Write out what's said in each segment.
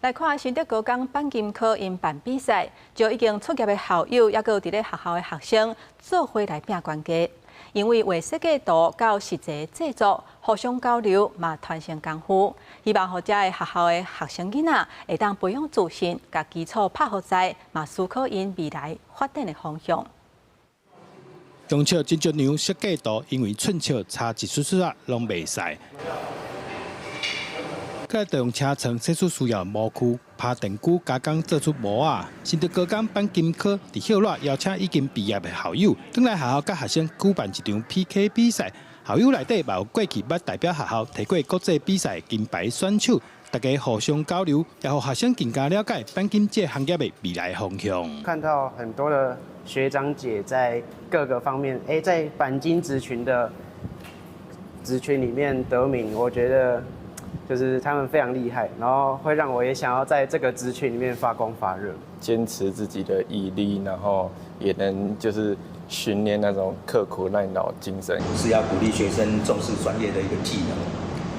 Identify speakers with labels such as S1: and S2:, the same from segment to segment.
S1: 來看新竹高工鈑金科𪜶辦比賽，就已經出業的校友，抑閣有佇咧學校的學生做伙來拚懸低。因為畫設計圖到實際製作，互相交流嘛，傳承功夫。希望予遮个學校的學生囡仔會當培養自信，共基礎拍予實，嘛思考𪜶未來發展的方向。
S2: 中笑真足娘設計圖，因為寸尺差一絲絲仔，攏袂使。閣來用車床切出需要的模具，拍電鋸加工做出模仔。新竹高工鈑金科佇歇熱邀請已經畢業的校友，轉來學校佮學生舉辦一場 PK 比賽。校友內底嘛有過去捌代表學校提過國際比賽金牌選手，大家互相交流，也予學生更加了解鈑金這個行業的未來方向。
S3: 看到很多的學長姐在各個方面，在鈑金職群的職群裡面得名，我覺得就是他們非常厲害，然後會讓我也想要在這個職群裡面發光發熱。
S4: 堅持自己的毅力，然後也能就是訓練那種刻苦耐勞精神。
S5: 是要鼓勵學生重視專業的一個技能，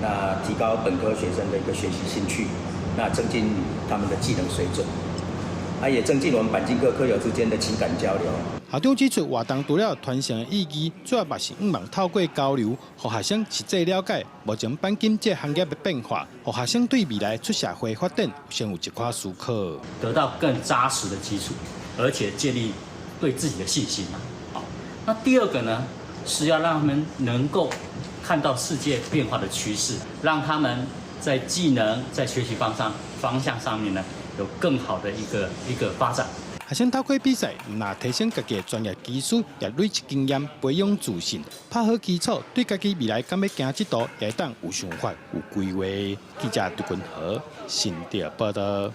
S5: 那提高本科學生的一個學習興趣，那增進他們的技能水準，啊，也增進我們鈑金科科友之間的情感交流。
S2: 校長指出，活動除了傳承的意義，主要嘛是向望透過交流，予學生實際了解目前鈑金這個行業的變化，予學生對未來出社會發展先有一寡思考，
S6: 得到更紮實的基礎，而且建立對自己的信心。好，那第二個呢，是要讓他們能夠看到世界變化的趨勢，讓他們在技能、在學習方向上面呢，有更好的一個發展。
S2: 學生透過比賽，毋但提升家己的專業技術，也累積經驗，培養自信，拍好基礎，對家己未來敢欲行這途，也會當有想法、有規劃。記者杜君和新竹報導。